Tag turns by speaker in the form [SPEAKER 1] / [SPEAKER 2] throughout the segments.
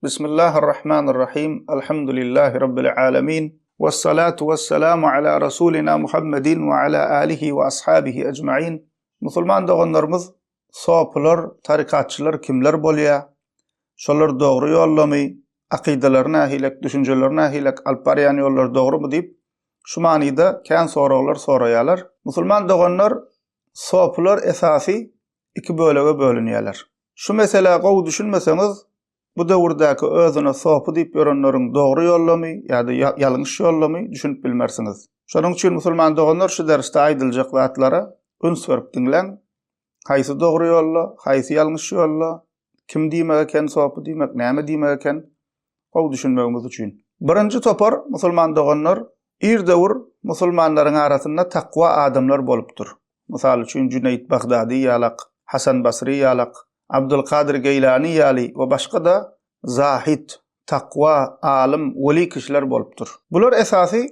[SPEAKER 1] Bismillahirrahmanirrahim. Elhamdülillahi Rabbil alemin. Vessalatu vesselamu ala Rasulina Muhammedin ve ala alihi ve ashabihi ecmain. Musulman doganlarymyz, sopylar, tarikatçylar kimler bolýar? Şolar dogry ýoldamy? Akydalary nähilek, düşünjeleri nähilek, alyp barýan ýollary dogrumy diýip, şu manyda kän soraglar soraýarlar. Musulman doganlar, sopylar esasy iki bölege bölünýärler. Şu meselä gowy düşünmeseňiz, bu döwürdäki özüne sopy diýip ýörenleriň dogry ýoldamy ýa-da ýalňyş ýoldamy düşünip bilmersiňiz. Şonuň üçin musulman doganlar şu dersde aýdyljak zatlara üns berip diňläň. Haýsy dogry ýolda, haýsy ýalňyş ýolda, kim diýmek eken sopy diýmek, näme diýmek eken, gowy düşünmegimiz üçin. Birinji topar musulman doganlar ir döwür musulmanlaryň arasynda takwa adamlar bolupdyr. Mysal üçin Jüneýit Bagdady ýalak, Hasan Basry ýalak, Abdulkadyr Geýlany ýaly we başga-da zahid, takwa, alym, weli kişiler bolupdyr. Bular esasy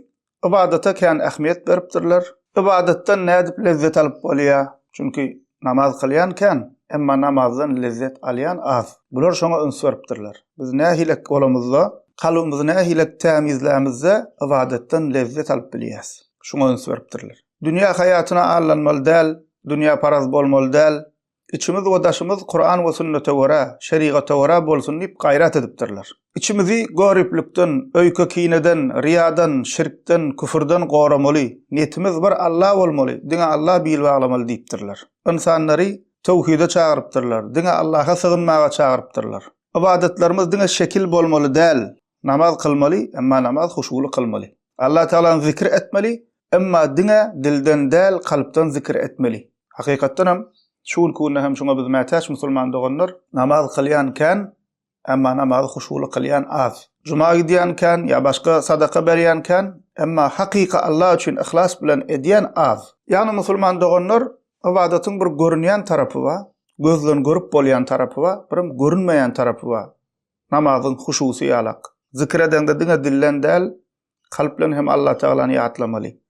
[SPEAKER 1] ybadata kän ähmiýet beripdirler. Ybadatdan nädip lezzet alyp bolýar? Çünki namaz kylýan kän, emma namazdan lezzet alýan az. Bular şoňa üns beripdirler. Biz nähilek bolamyzda, kalbymyzy nähilek tämizlämizde ybadatdan lezzet alyp bilýäs. Şuňa üns beripdirler. Dünýä haýatyna aldanmaly däl, dünýäparaz bolmaly däl. Içimiz we daşymyz Kuran we sünnete görä, şerigata görä bolsun diýip gaýrat edipdirler. Içimizi göriplikden, öýke-kineden, riýadan, şirkden, küfürden goramaly, netimiz bir Alla bolmaly, diňe Alla bil baglamaly diýipdirler. Ynsanlary töwhide çagyrypdyrlar, diňe Allaha sygynmaga çagyrypdyrlar. Ybadatlarymyz diňe şekil bolmaly däl, Namaz kylmaly, emma namaz huşuly kylmaly. Allah Tagalany zikr etmeli, emma diňe dilden däl, kalpdan zikr etmeli. Hakykatdan hem şu günki günde hem şuňa biz mätäç musulman doganlar. Namaz kylýan kän, emma namazy huşuly kylýan az. Juma gidýän kän ýa başga sadaka berýän kän, emma hakyky Allah üçin yhlas bilen edýän az. Ýagny musulman doganlar ybadatyň bir görünýän tarapy bar, gözden görüp bolýan tarapy bar, birem görünmeýän tarapy bar. Namazyň huşusy ýalak. Zikir edeňde diňe dilden däl, kalp bilen hem Allatagalany ýatlamaly.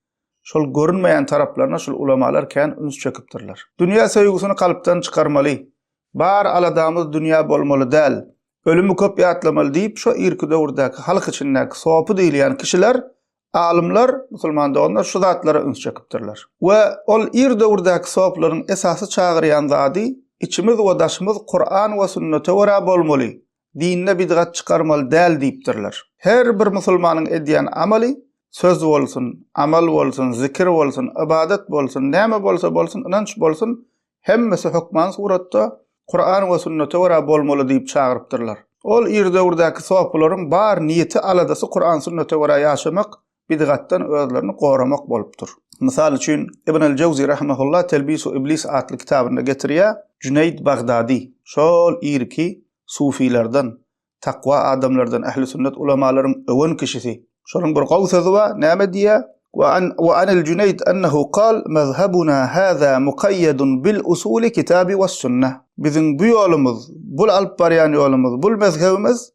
[SPEAKER 1] Şol görünmeýän taraplaryna şul ulamalar kän üns çekipdirler. Dünýä söýgüsini kalpdan çykarmaly. Bar aladamyz dünýä bolmaly däl. Ölümi köp ýatlamaly diýip şo irki döwürdäki halk içindäki sopy diýilýän kişiler Alymlar, musulman doganlar şu zatlara üns çekipdirler. We ol ir döwürdäki sopylaryň esasy çagyrýan zady, içimiz we daşymyz Kuran we sünnete görä bolmaly, dinde bidgat çykarmaly däl diýipdirler. Her bir musulmanyň edýän amaly, söz bolsun, amal bolsun, zikir bolsun, ybadat bolsun, näme bolsa bolsun, ynanç bolsun, Hemmesi hökman suratda Kuran we sünnete görä bolmaly diýip çagyrypdyrlar. Ol ir döwürdäki sopylaryň bar niýeti aladasy Kuran sünnete görä ýaşamak, bidgatdan özlerini goramak bolupdyr. Mysal üçin, Ibn el-Jewzi rahimehullah Telbisu Iblis atly kitabynda getirýär, Jüneýd Bagdady, şol irki sufilerden, Takwa adamlardan ähli sünnet ulamalaryň öwen kişisi. Şonuň bir gowy sözi bar, näme diýýär? Wa an wa anil Juneýd ennehu kal mezhebuna haza mukaýýedun bil usuli kitabi was sünneh. Biziň bu ýolumyz, bul alyp barýan ýolumyz, bul mezhebimiz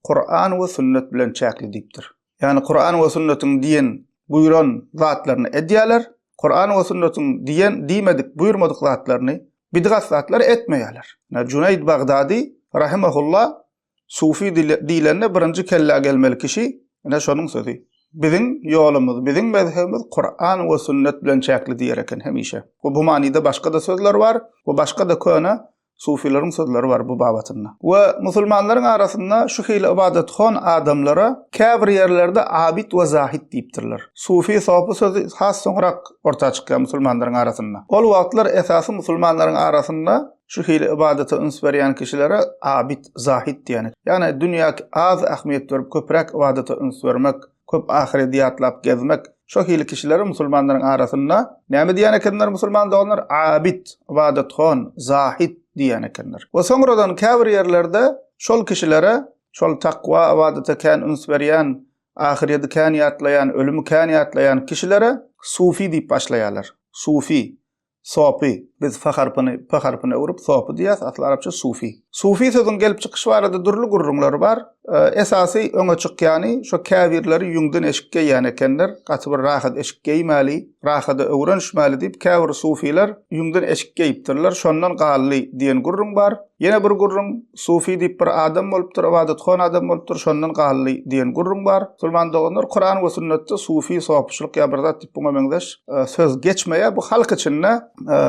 [SPEAKER 1] Kuran we sünnet bilen çäkli diýipdir. Ýagny Kuran we sünnetiň diýen, buýran zatlaryny edýärler, Kuran we sünnetiň diýen, diýmedik, buýurmadyk zatlaryny Bidgat zatlary etmeýärler. Ine, Juneýd Bagdady, rahimehullah, sufi diýlende birinji kellä gelmeli kişi, ine şonuň sözi. Biziň ýolumyz, biziň mezhebimiz Kuran we sünnet bilen çäkli diýer eken hemişe. We bu manyda başga-da sözler bar we başga-da köne sufileriň sözleri bar bu babatynda. We musulmanlaryň arasynda şu hili ybadathon adamlara käbir ýerlerde abid we zahid diýipdirler. Sufi, sopy sözi has soňrak orta çykýar musulmanlaryň arasynda. Ol wagtlar esasy musulmanlaryň arasynda şu hili ybadata üns berýän kişilere abid, zahid diýen. Ýagny dünýä az ähmiýet berip köpräk ybadata üns bermek, köp ahyredi ýatlap gezmek, şo hili kişilere musulmanlaryň arasynda näme diýen ekenler musulman doganlar? Abid, ybadathon, zahid diýen ekenler. We soňradan käbir ýerlerde şol kişilere şol takwa ybadata kän üns berýän Ahyrýeti kän ýatlaýan, ölümi kän ýatlaýan kişilere sufi diýip başlaýarlar. Sufi, sopy, biz f harpyny p harpyna öwrüp sopy diýýäs, asly arapça sufi. Sufi sözüň gelip çykyşy barada dürli gürrüňler bar. Esasy öňe çykýany şo käbirleri ýüňden eşik geýýän ekenler, gaty bir rahat eşik geýmäli, rahada öwrenişmäli diýip käbir sufiler ýüňden eşik geýipdirler, şondan galdy diýen gürrüň bar. Ýene bir gürrüň, sufi diýip bir adam bolupdyr, ybadathon adam bolupdyr, şondan galdy diýen gürrüň bar. Musulman doganlar, Kuran we sünnetde sufi, sopuçylyk ýa bir zat diýip buňa meňzeş söz geçmeýär. Bu halk içinde,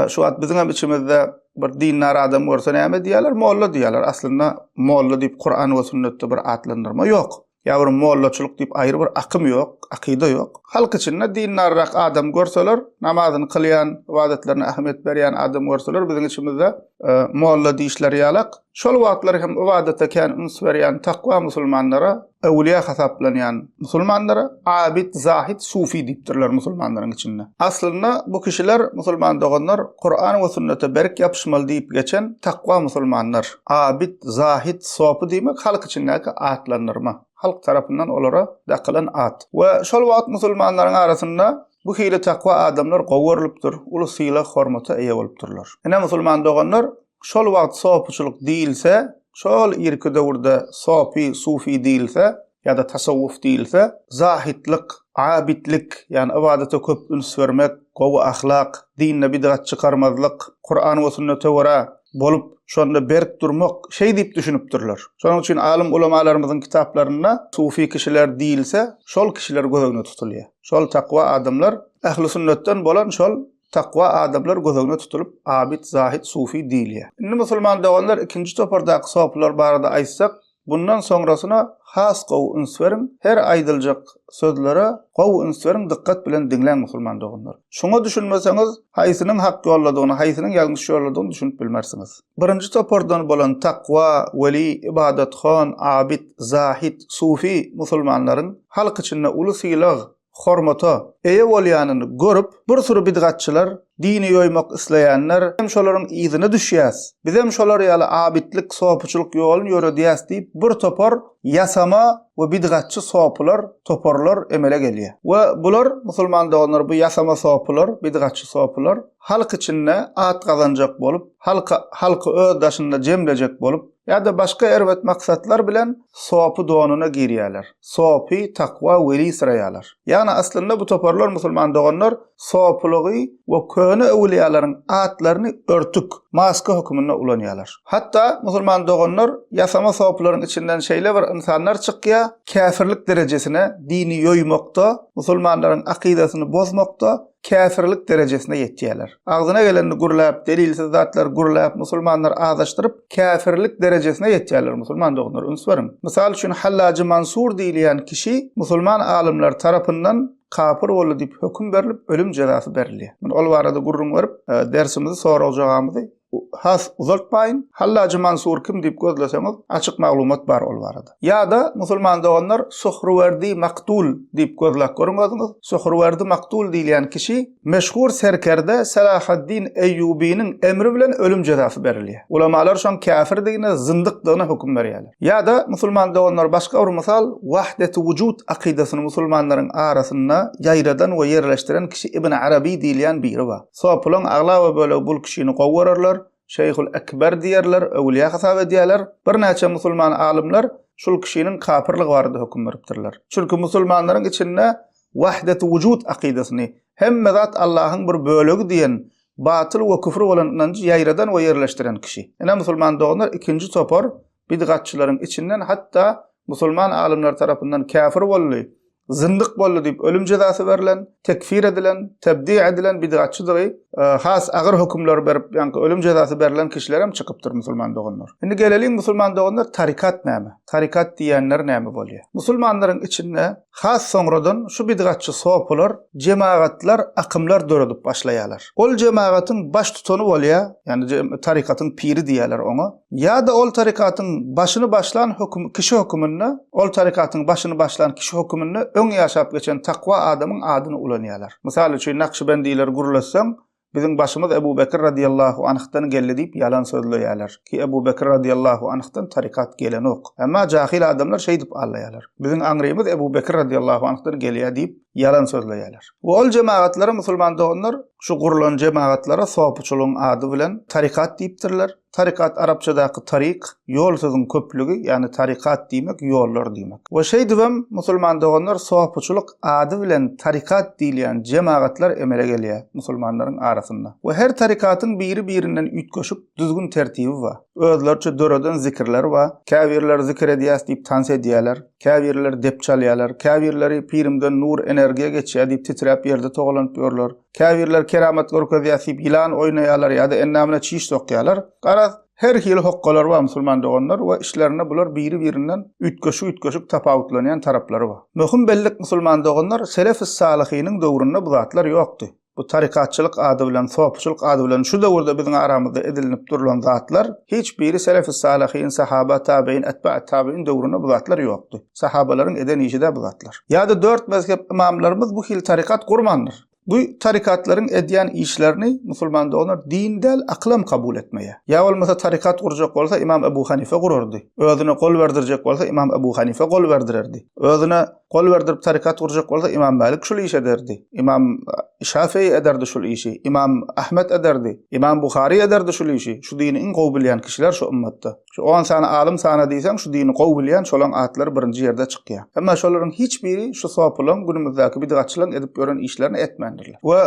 [SPEAKER 1] şu wagt biziňem içimizde Bir dindar adam görse näme diýerler? Molla diýerler. Aslynda molla diýip Kuran we sünnetde bir atlandyrma ýok. Ýa bir mollaçylyk diýip aýry bir akym ýok, akyda ýok. Halk içinde dindarrak adam görseler, namazyny kylýan, ybadatlaryna ähmiýet berýän adam görseler biziň içimizde e, molla diýişleri ýalak. Şol wagtlar hem ybadata kän üns berýän takwa musulmanlara öwlüýä hasaplanýan musulmanlara abid, zahid, sufi diýipdirler musulmanlaryň içinde. Aslynda bu kişiler musulman doganlar Kuran we sünnete berk ýapyşmaly diýip geçen takwa musulmanlar. Abid, zahid, sopy diýmek halk içindäki atlandyrma. Halk tarapyndan olara dakylan at. We şol wagt musulmanlaryň arasynda bu hili takwa adamlar gowy görlüpdir, uly sylag hormata eýe bolupdyrlar. Ine musulman doganlar Şol wagt sopuçylyk diýilse, şol irki döwürde sopy, sufi diýilse ýa-da tasawwuf diýilse, zahytlyk, abidlik, ýagny ybadata köp üns bermek, gowy ahlak, dinde bidgat çykarmazlyk, Kuran we sünnete görä bolup, şonda berk durmak, şeý diýip düşünipdirler. Şonuň üçin alym-ulamalarymyzyň kitaplarynda sufi kişiler diýilse, şol kişiler göz öňünde tutulýar. Şol takwa adamlar, ähli-sünnetden bolan şol Takwa adamlar göz öňüne tutulyp abid, zahid, sufi diýilýär. Indi musulman doganlar ikinji topardaky sopylar barada aýtsak, bundan soňrasyna has gowy üns beriň, her aýdyljak sözlere gowy üns beriň, dykgat bilen diňläň musulman doganlar. Şuňa düşünmeseňiz, haýsynyň hak ýoldadygyny, haýsynyň ýalňyş ýoldadygyny düşünip bilmersiňiz. Birinji topardan bolan takwa, weli, ybadathon, abid, zahid, sufi musulmanlaryň halk içinde uly sylag, hormata eýe bolýanyny görüp, bir süri bidgatçylar, dini ýoýmak isleýänler hem şolaryň yzyna düşýäs, bizem şolar ýaly abidlik, sopuçylyk ýoluny ýöredýäs diýip, bir topar ýasama we bidgatçy sopular, toparlar emele gelýär. We bular, musulman doganlar, bu ýasama sopular, bidgatçy sopular halk içinde at gazanjak bolup, halka, halky öz daşynda jemlejek bolup, ýa-da başga erbet maksatlar bilen sopy donuna girýärler. Sopy, takwa, weli syraýarlar. Ýagny aslynda bu toparlar musulman doganlar sopulygy we köne öwülýalaryň atlaryny örtük, maska höküminde ulanýarlar. Hatda musulman doganlar ýasama sopularyň içinden şeýle bir ynsanlar çykýar, käfirlik derejesine dini ýoýmakda, musulmanlaryň akydasyny bozmakda käfirlik derejesine ýetýärler. Agzyna gelenini gürläp, delilsiz zatlar gürläp, musulmanlary azaşdyryp, käfirlik derejesine ýetýärler musulman doganlar, üns beriň. Mysal üçin Hallajy Mansur diýilýän kişi musulman alymlary tarapyndan kapyr boldy diýip höküm berlip, ölüm jezasy berilýär. Men ol barada gürrüň berip, dersimizi, sorag-jogabymyzy has uzaltmaýyn. Hallajy Mansur kim diýip gözleseňiz, açyk maglumat bar ol barada. Ýa-da musulman doganlar Suhruwerdi Maktul diýip gözläp görüň özüňiz. Suhruwerdi Maktul diýilýän kişi meşhur serkerde Selahaddin Eýýubynyň emri bilen ölüm jezasy berilýär. Ulamalar şoň käfirdigine, zyndykdygyna höküm berýärler. Ýa-da musulman doganlar başga bir mysal Wahdeti wujud akydasyny musulmanlaryň arasynda ýaýradan we ýerleşdiren kişi Ibn Arabi diýilýän biri bar. Sopulaň aglaba bölegi bul kişini gowy görerler, Şeýhul Ekber diýerler, öwülýä hasap edýärler. Birnäçe musulman alymlar şul kişiniň kapyrlygy barada höküm beripdirler. Çünki musulmanlaryň içinde wahdeti wujud akydasyny, hemme zat Allahyň bir bölegi diýen batyl we küfür bolan ynanjy ýaýradan we ýerleşdiren kişi. Ine musulman doganlar ikinji topar bidgatçylaryň içinden hatda musulman alymlar tarapyndan käfir boldy, zyndyk boldy diýip ölüm jezasy berlen, tekfir edilen, tebdi edilen bidgatçydygy e, has agyr hökümler berip, ýaňky ölüm jezasy berlen kişiler hem çykypdyr musulman doganlar. Indi geleliň musulman doganlar tarikat näme? Tarikat diýenler näme bolýar? Musulmanlaryň içinde Has soňradan şu bidgatçy sopular jemagatlar, akymlar döredip başlaýarlar. Ol jemagatyň baştutany bolýar, ýagny tarykatyň piri diýýärler oňa. Ýa-da ol tarykatyň başyny başlan höküm kişi höküminde, ol tarykatyň başyny başlan kişi höküminde öň ýaşap geçen takwa adamyň adyny ulanýarlar. Mysal üçin Nakşybendileri gürletseň, Biziň başymyz Ebu Bekir radiýallahu anhdan geldi diýip ýalan sözleýärler. Ki Ebu Bekir radiýallahu anhdan tarykat gelenok. Emma jahyl adamlar şeýdip aldaýarlar. Biziň aňrymyz Ebu Bekir radiýallahu anhdan gelýär diýip. Ýalan sözleýärler. We ol jemagatlara musulman doganlar şu gurlan jemagatlara sopuçylygyň ady bilen tarykat diýipdirler. Tarykat arapçadaky taryk, ýol sözüň köplügi, ýagny tarykat diýmek ýollar diýmek. We şeýdibem musulman doganlar sopuçylyk ady bilen tarykat diýilýän jemagatlar emele gelýär musulmanlaryň arasynda. We her tarykatyň biri-birinden üýtgeşik düzgün-tertibi bar. Özleriçe döreden zikirleri bar. Käbirleri zikir edýäs diýip tans edýärler. Käbirleri dep çalýarlar. Käbirleri pirimden nur, energiýa geçýär diýip titräp ýerde togalanyp ýörler. Käbirleri keramat görkezýäs diýip ýylan oýnaýarlar ýa-da endamyna çiş sokýarlar. Garaz, her hili hokgalar bar musulman doganlar we işlerinde bular biri-birinden üýtgeşik-üýtgeşik tapawutlanýan taraplary bar. Möhüm bellik musulman doganlar Selefis-salyhynyň döwründe bu zatlar ýokdy. Bu tarykatçylyk ady bilen, sopuçylyk ady bilen şu döwürde biziň aramyzda edilinip durlan zatlar hiç biri Selefis-salyhyn, sahaba, tabein, etba'it-tabein döwründe bu zatlar ýokdy. Sahabalaryň eden işi-dä bu zatlar. Ýa-da dört mezhep ymamlarymyz bu hili tarykat gurmandyr. Bu tarykatlaryň edýän işlerini musulman doganlar din däl, akylam kabul etmeýär. Ýa bolmasa tarykat gurjak bolsa Ymam Ebu Hanife gurardy. Özüne gol berdirjek bolsa Ymam Ebu Hanife gol berdirerdi. Özüne gol berdirip tarykat gurjak bolsa Ymam Mälik şul iş ederdi. Ymam Şafii ederdi şul işi. Ymam Ahmet ederdi. Ymam Buhary ederdi şul işi. Şu dini iň gowy bilýän kişiler şu ymmatda. Şu on sany alym sana diýseň, şu dini gowy bilýän şolaň atlary birinji ýerde çykýar. Emma şolaryň hiç biri şu sopulaň, günümizdäki bidgatçylaň edip ýören işlerini etmändirler. We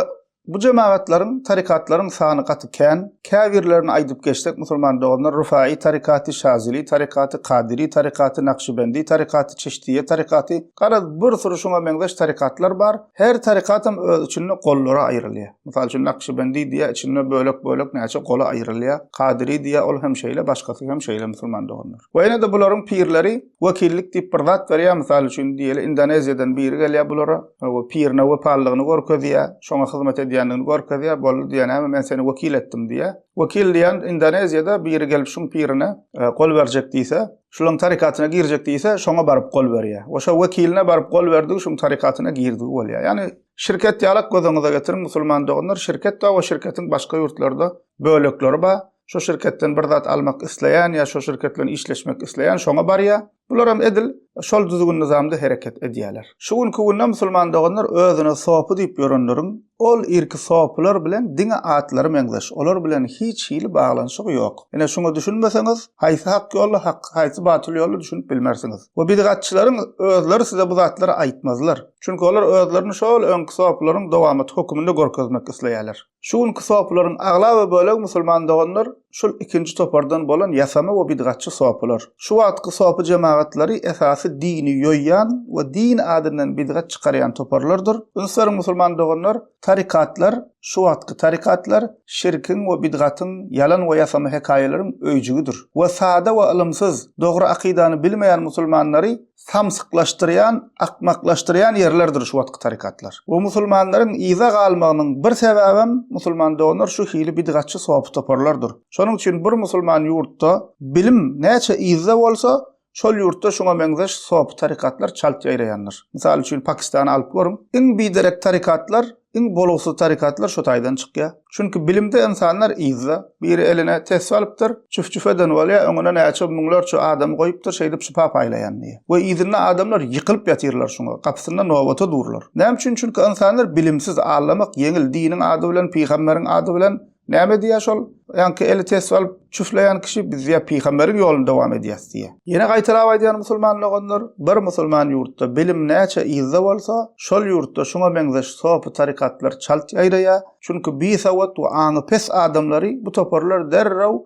[SPEAKER 1] bu jemagatlaryň, tarykatlaryň sany gaty kän. Käbirlerini aýdyp geçsek, musulman doganlar, Rufai tarykaty, Şazili tarykaty, Kadiri tarykaty, Nakşibendi tarykaty, Çiştiýe tarykaty, garaz bir süri şuňa meňzeş tarykatlar bar. Her tarykatam öz içinde gollara aýrylýar. Mysal üçin Nakşibendi diýýär, içinde bölek-bölek näçe gola aýrylýar. Kadiri diýýär, ol hem şeýle, başgasy hem şeýle musulman doganlar. We ýene-de bularyň pirleri wekillik diýip bir zat berýär, mysal üçin diýeli Indoneziýadan biri gelýär bulara, we pirine wepalylygyny görkezýär, şoňa hyzmat edýändigini görkezýär, boldy diýýär, näme men seni wekil etdim diýýär. Wekil diýen Indoneziýada biri gelip şuň pirine gol berjek diýse, şulaň tarykatyna girjek diýse, şoňa baryp gol berýär. We şo wekiline baryp gol berdigi şuň tarykatyna girdigi bolýar. Ýagny Şirket ýalak göz öňüňize getiriň musulman doganlar şirket bar we şirketiň başga ýurtlarda bölekleri bar. Şo şirketden bir zat almak isleýän ýa şo şirket bilen işleşmek isleýän şoňa barýar. Bularam edil şol düzgün nyzamda hereket edýärler. Şu günki günde musulman doganlar özüne sopy diýip ýörenleriň ol irki sopylar bilen diňe atlary meňzeş olar bilen hiç hili baglanyşygy ýok. Ine şuňa düşünmeseňiz haýsy hak ýolda hak haýsy batyl ýolda düşünip bilmersiňiz. We bidgatçylaryň özleri size bu zatlary aýtmazlar. Çünki olar özlerini şol öňki sopularyň dowamaty höküminde görkezmek isleýärler. Şu günki sopularyň aglaba bölegi musulman doganlar şul ikinji topardan bolan ýasama we bidgatçy sopular. Şu wagtky sopy jemagatlary esasy dini ýoýýan we din adyndan bidgat çykarýan toparlardyr. Üns beriň musulman doganlar, tarykatlar, şu wagtky tarykatlar şirkiň we bidgatyň, ýalan we ýasama hekaýalaryň öýjügidir. We sada we ylymsyz, dogry akydany bilmeýän musulmanlary samsyklaşdyrýan, akmaklaşdyrýan ýerlerdir şu wagtky tarykatlar. We musulmanlaryň yza galmagynyň bir sebäbem, musulman doganlar, şu hili bidgatçy sopy toparlardyr. Şonuň üçin bir musulman ýurtda bilim näçe yzda bolsa, şol ýurtda şuňa meňzeş sopy tarykatlar çalt ýaýraýandyr. Mysal üçin Pakistany alyp görüň, iň biderek tarykatlar Iň bolugsyz tarykatlar şo taýdan çykýar. Çünki bilimde ynsanlar yzda. Biri eline tesbi alypdyr, çüf-çüf eden bolýar, öňüne näçe müňlerçe adamy goýupdyr, şeýdip şypa paýlaýan diýýär. We yzynda adamlar ýykylyp ýatyrlar şuňa, gapysynda nobata durlar. Näme üçin? Çünki ynsanlar bilimsiz, aldamak ýeňil, diniň ady bilen, pygamberiň ady bilen Näme diýýär şol ýaňky eli tesbi alyp çüfleýän kişi, biz diýýär pygamberiň ýoluny dowam edýäs diýýär. Ýene gaýtalap aýdýan musulman doganlar, bir musulman ýurtda bilim näçe yzda bolsa, şol ýurtda şuňa meňzeş sopy tarykatlar çalt ýaýraýar. Çünki bisowat we aňy pes adamlary bu toparlar derrew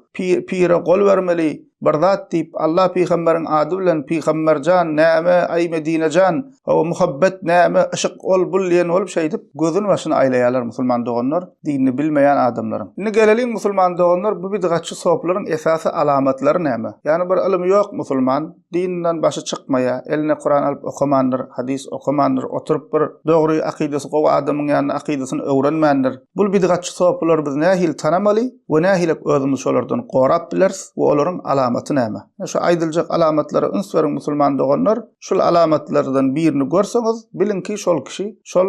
[SPEAKER 1] pire gol bermeli, bir zat diýip Allah pygamberiň ady bilen pygamberjan näme aý medinejan hawa muhabbet näme yşyk ol bul diýen bolup şeýdip gözüni başyny aýlaýarlar musulman doganlar dinini bilmeýän adamlaryň. Indi geleliň musulman doganlar bu bidgatçy soplaryň esasy alamatlary näme? Ýagny bir ylymy ýok musulman dininden başy çykmaýar eline kuran alyp okamandyr hadys okamandyr oturyp bir dogry akydasy gowy adamyň ýanynda akydasyny öwrenmändir Bul bidgatçy sopulary biz nähili tanamaly we nähilek özümizi şolardan gorap bileris we olaryň alamaty näme? Ine şu aýdyljak alamatlara üns beriň musulman doganlar, şul alamatlardan birini görseňiz biliň ki şol kişi şol.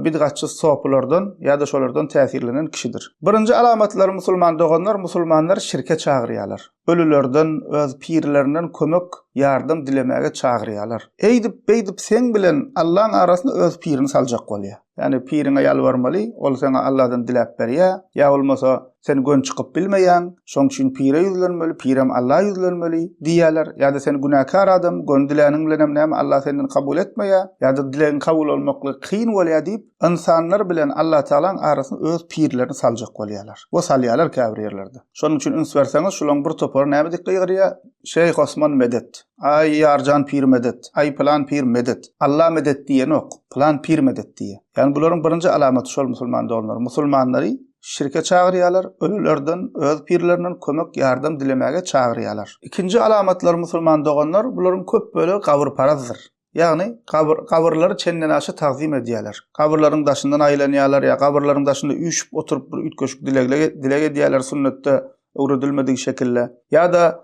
[SPEAKER 1] bidgatçy sopulardan ýa-da şolardan täsirlenen kişidir. Birinji alamatlary musulman doganlar musulmanlary şirke çagyrýarlar. Ölülerden, öz pirlerinden kömek, ýardam dilemäge çagyrýarlar. Eýdip, beýdip seň bilen Allaň arasyna öz pirini saljak bolýar. Ýagny piriňe ýalbarmaly, ol saňa Alladan diläp berýär, ýa bolmasa sen gön çykyp bilmeýäň, şoň üçin pire ýüzlenmeli, pirem Alla ýüzlenmeli diýýärler, ýa-da sen günäkär adam, gön diläniň bilenem näme Alla senden kabul etmeýär, ýa-da dilegiň kabul bolmaklygy kyn bolýar diýip, ynsanlar bilen Allatagalaň arasyna öz pirlerini saljak bolýarlar we salýarlar käbir ýerlerde. Şonuň üçin üns berseňiz, şulaň bir topary näme diýip gygyrýar? Şeýh Osman medet! Aý Ýarjan pir medet! Aý pylan pir medet! Alla medet diýenok, pylan pir medet diýýär. Ýagny bularyň birinji alamaty şol musulman doganlar. Musulmanlary şirke çagyrýarlar, ölülerden, öz pirlerinden kömek, ýardam dilemäge çagyrýarlar. Ikinji alamatlary musulman doganlar, bularyň köp bölegi gabyrparazdyr. Ýagny gabyr, gabyrlary çendenaşa tagzym edýärler. Gabyrlaryň daşyndan aýlanýarlar ýa gabyrlaryň daşynda üýşüp oturyp bir üýtgeşik dilegle, dileg edýärler sünnetde öwredilmedik şekilde. Ýa-da